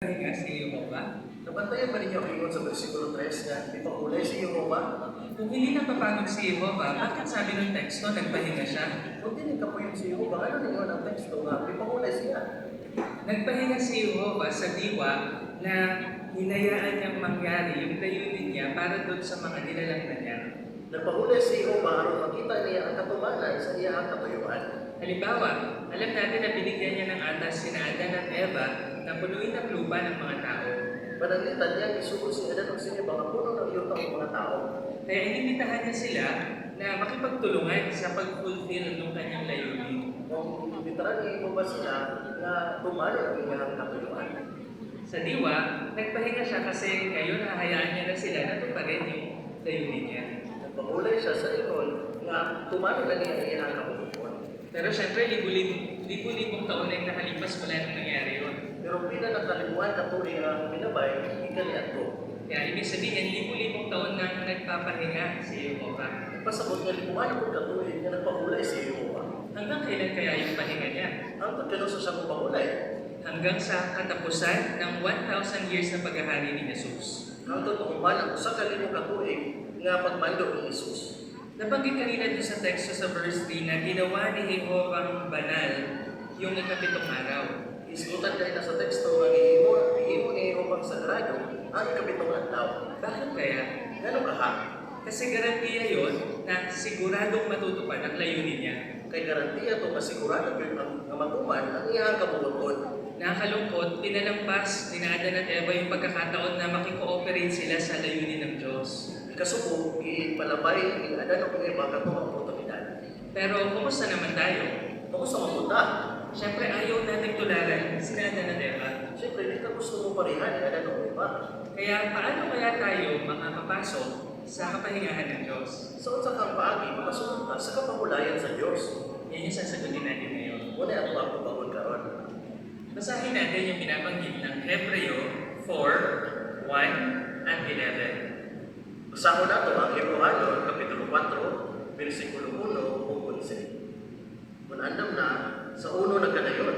Nagpahinga si Jehovah? Nabantayan ba ninyo ang ingon sa versikulo 3 nga mipahulay si Jehova? Kung hindi napapagod si Jehovah, bakit sabi ng teksto nagpahinga siya? Kung dili kapuyon si Jehova, ano ningon ang teksto nga mipahulay siya? Nagpahinga si Jehovah sa diwa na hinayaan niyang mangyari yung layunin niya para doon sa mga nilalang na niya. Nagpahulay si Jehova aron makita niya ang katumanan sa iyang katuyuan. Halimbawa, alam natin na binigyan niya ng atas sina Adan at Eva na punuin ang lupa ng mga tao. Pananglitan niya gisugod si Adan ug si Eva nga puno ng yuta ang mga tao. Kaya inimbitahan niya sila na makipagtulungan sa pag-fulfill ng kanyang layunin. Kung literal ni Jehova sila nga tumano ang iyang katuyuan. Sa diwa, nagpahinga siya kasi ngayon hahayaan niya na sila na tuparin yung layunin niya. Nagpahulay siya sa ingon nga tumano na niya ang iyang kabubut-on. Pero syempre, libu-libong taon na yung nakalipas mula nung nangyari yun. Pero pila na kalibuan katuig ang minabay gikan niadto. Kaya ibig sabihin, libu-libong taon nang nagpapahinga si Jehovah. Pasabot nga libuan pud katuig nga nagpahulay si Jehova. Hanggang kailan kaya yung pahinga niya? Hangtod kanus-a siya mopahulay? Hanggang sa katapusan ng 1,000 years na paghahari ni Jesus. Hangtod mahuman ang 1,000 ka tuig nga pagmando ni Jesus. Nabanggit kanina doon sa teksto sa verse 3 na ginawa ni Jehovah banal yung ikapitong araw. Isgutan kay na sa teksto nga gihimo ni Jehova ang sagrado ang ikapitong adlaw. Bakit kaya? Ngano kaha? Kasi garantiya yon na siguradong matutupad ang layunin niya. Kay garantiya to nga sigurado gyud ang nga matuman ang iyang kabubut-on. Nakakalungkot, pinalampas ni Adan at Eva yung pagkakataon na makikooperate sila sa layunin ng Diyos. Ikasubo, gipalabay ni Adan ug Eva katong oportunidad. Pero kumusta naman tayo? Kumusta man ta? Siyempre ayaw nating tularan si Adan at Eva. Siyempre, di ka gusto mo parehan ni Adan ug Eva. Kaya paano kaya tayo makakapasok sa kapahingahan ng Diyos? Sa unsa kang paagi makasulod ta sa kapahulayan sa Dios? Yan yung sasagutin natin ngayon. Muna ato ang tubangon karon. Basahin natin yung binabanggit ng Hebreo 4, 1 at 11. Basahon nato ang Hebreohanon kapitulo 4, bersikulo 1 ug 11. Kung andam na sa uno nagkadayon,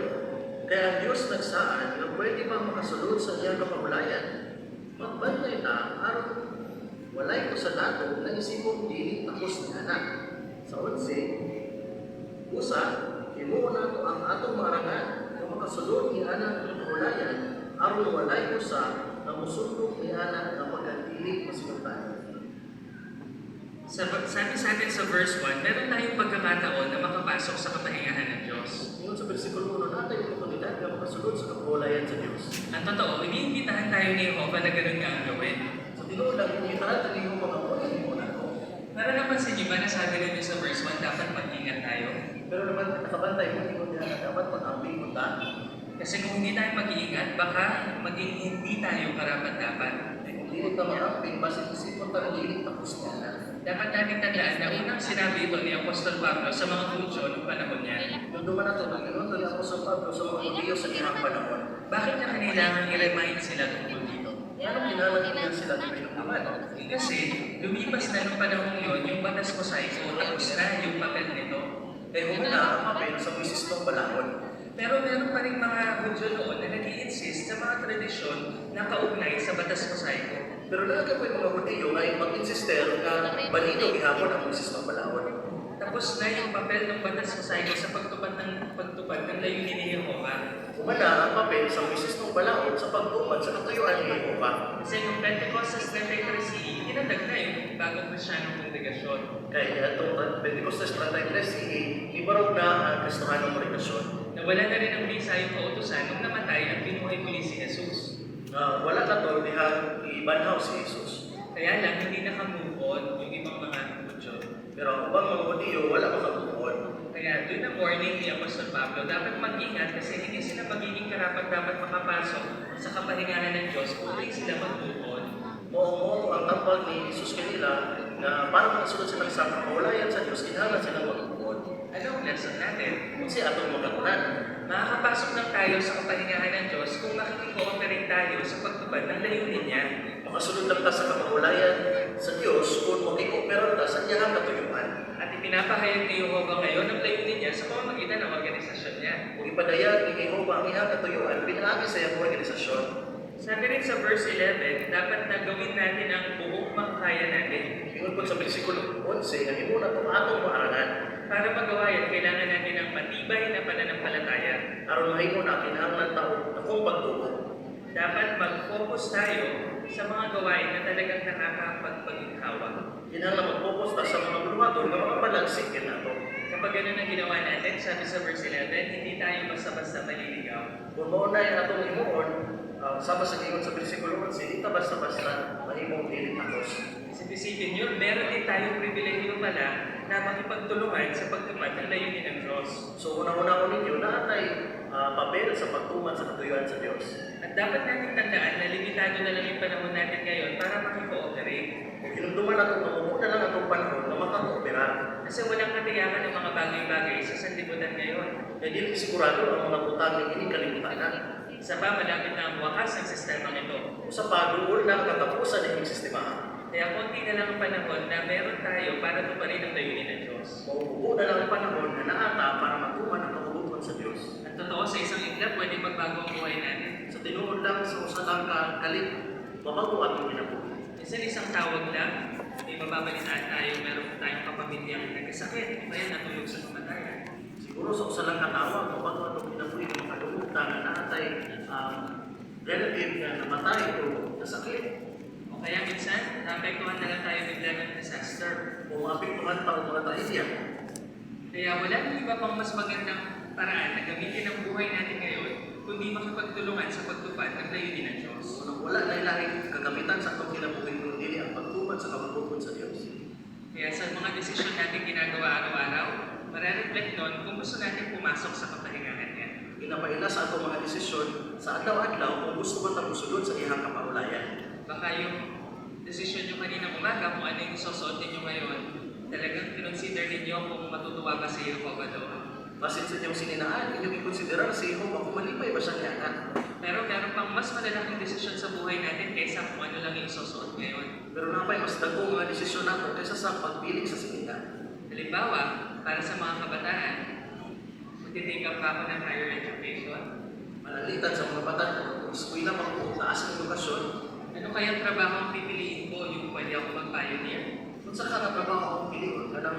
kay ang Dios nagsaad nga pwede bang makasulod sa iyang kapahulayan. Magbantay ta aron walay usa nato nga isipon dili takos ni ana. Sa 11, usa, himuon nato ang atong maarangan nga makasulod ni ana ang kapahulayan aron walay usa nga mosundok ni ana nga pagkadili masinugtan. Sabi sa atin sa verse 1, meron tayong pagkakataon na makapasok sa kapahingahan ng Diyos. Ingon sa versikulo 1, naa tay oportunidad nga makasulod sa kapahulayan sa Dios. Ang totoo, iniimbitahan tayo ni Jehovah na ganun nga ang gawin. Sa tinuod lang, iniimbitahan ta ni Jehova nga mo himo nato. Pero napansin niyo ba na sabi rin niya sa verse 1, dapat mag-ingat tayo? Pero naman nakabantay mo ingon niya nga dapat mag-amping mo ta. Kasi kung hindi tayo mag-iingat, baka maging hindi tayo karapat-dapat. Kay kung dili ta mag-amping, basin isipon ta nga dili takos niya na. Dapat natin tandaan na unang sinabi ito ni Apostol Pablo sa mga Hudyo noong panahon niya. Dumduman nato nga ingon ni Apostol Pablo sa mga Hudiyo sa iyang panahon. Bakit niya kailangan i-remind sila tungkol dito? Anong kinahanglan niya sila gipahinumduman? Kasi lumipas na nung panahon yon yung batas Mosaico, tapos na yung papel nito. Kay human na ang papel sa Moises balaod. Pero meron pa rin mga Hudyo noon na nag insist sa mga tradisyon na kaugnay sa batas Mosaico. Pero naa po'y mga Hudiyo nga mag-insister nga balido gihapon ang Moises balaod. Tapos na yung papel ng batas Mosaico sa pagtupad ng layunin ni Jehovah. Human na ang papel sa Moises balaod sa pagtuman sa katuyuan ni Jehova. Kasi noong Pentecostes 33 CE, tinatag na yung bagong Kristiyanong kongregasyon. Kay niadtong Pentecostes 33 CE, nibarog na ang Kristohanong kongregasyon. Nawala na rin ang bisa yung kautusan nung namatay at binuhay muli si Jesus. Na wala na to dihang ibanhaw si Jesus. Kaya lang, hindi nakamove on yung ibang mga Hudyo. Pero ang ubang mga Hudiyo wala makamove on. Kaya doon ang warning ni Apostol Pablo, dapat mag-ingat kasi hindi sila magiging karapat-dapat makapasok sa kapahingahan ng Diyos kung hindi sila mag-move on. Mao mao to ang tambag ni Jesus kanila nga para makasulod sila sa kapahulayan sa Dios, kinahanglan silang mag-move on. Ano ang lesson natin? Unsay atong makatunan? Makakapasok lang tayo sa kapahingahan ng Diyos kung makikicooperate tayo sa pagtupad ng layunin niya. Makasulod lang ta sa kapahulayan sa Dios kung makikooperar ta sa iyang katuyuan. At ipinapahayag ni Jehovah ngayon ang layunin niya sa pamamagitan ng organisasyon niya. Kung ipadayag ni Jehova ang iyang katuyuan, pinaagi sa iyang organisasyon. Sabi rin sa verse 11, dapat na gawin natin ang buong makakaya natin. Ingon po sa bersikulo 11 nga himo nato atong maarangan. Para magawa yan, kailangan natin ng matibay na pananampalataya. Aron mahimo na, kinahanglan ta og dakong pagtuo. Dapat mag-focus tayo sa mga gawain na talagang nakakapagpaginhawa. Kinahanglan mag-focus ta sa mga buluhaton nga makapalagsik kanato. Kapag ganun ang ginawa natin, sabi sa verse 11, hindi tayo basta-basta maliligaw. Kung mao na yung atong himuon, sama sa ingon sa bersikulo 11, di ta basta-basta mahimong dili takos. Isip-isipin nyo, meron din tayong pribilehiyo pala na makipagtulungan sa pagtupad ng layunin ng Diyos. So una-una ko ninyo, naa tay papel sa pagtuman sa katuyuan sa Dios. At dapat natin tandaan na limitado na lang yung panahon natin ngayon para makikooperate. Kung hinumduman nato nga mubo na lang atong panahon nga makakooperar. Kasi walang katiyakan ng mga bagay-bagay sa sanlibutan ngayon. Kay dili sigurado ang mga butang nga ining kalibutan. Isa pa, malapit na ang wakas ng sistemang ito. Usa pa, duol na ang katapusan ining sistema. Kaya konti na lang ang panahon na meron tayo para tuparin ang layunin ng Diyos. Mao na lang ang panahon nga naa ta para matuman ang kabubut-on sa Dios. At totoo, sa isang iglap, pwede magbago ang buhay natin. Sa tinuod lang, sa usa lang ka kalik, mabago atong kinabuhi. Minsan isang tawag lang, may mababalitaan tayo, meron tayong kapamilyang nagkasakit, o kaya natulog sa kamatayan. Siguro sa usa lang ka tawag, mabago atong kinabuhi nga makadungog ta nga naa tay relative nga namatay o nasakit. O kaya minsan, naapektuhan na lang tayo bigla ng disaster. O maapektuhan pa og mga trahedya. Kaya wala nang iba pang mas magandang paraan na gamitin ang buhay natin ngayon, kundi makipagtulungan sa pagtupad ng layunin ng Diyos. So, wala na ilahing kagamitan sa atong kinabuhi kun dili ang pagtuman sa kabubut-on sa Dios. Kaya sa mga desisyon natin ginagawa araw-araw, marereflect nun kung gusto natin pumasok sa kapahingahan niya. Ginapaila sa atong mga desisyon sa adlaw-adlaw kung gusto ba ta mosulod sa iyang kapaulayan. Baka yung desisyon nyo kaninang umaga kung ano yung susuot ninyo ngayon, talagang kinonsider ninyo kung matutuwa ba si Jehovah doon. Basin sa inyong sininaan, inyong ikonsiderar si Jehovah kung malipay ba siya niya. Pero meron pang mas malalaking desisyon sa buhay natin kaysa kung ano lang yung isusuot ngayon. Pero napay mas dagko mga desisyon nato kaysa sa pagpili sa sininaan. Halimbawa, para sa mga kabataan, magti-take up ba ako ng higher education? Malalitan sa mga bata, kung eskwela man ko, taas ang edukasyon, Ano kayang trabaho ang pipiliin ko, yung pwede ako mag-pioneer? kung sa ka trabaho akong pilion, kanang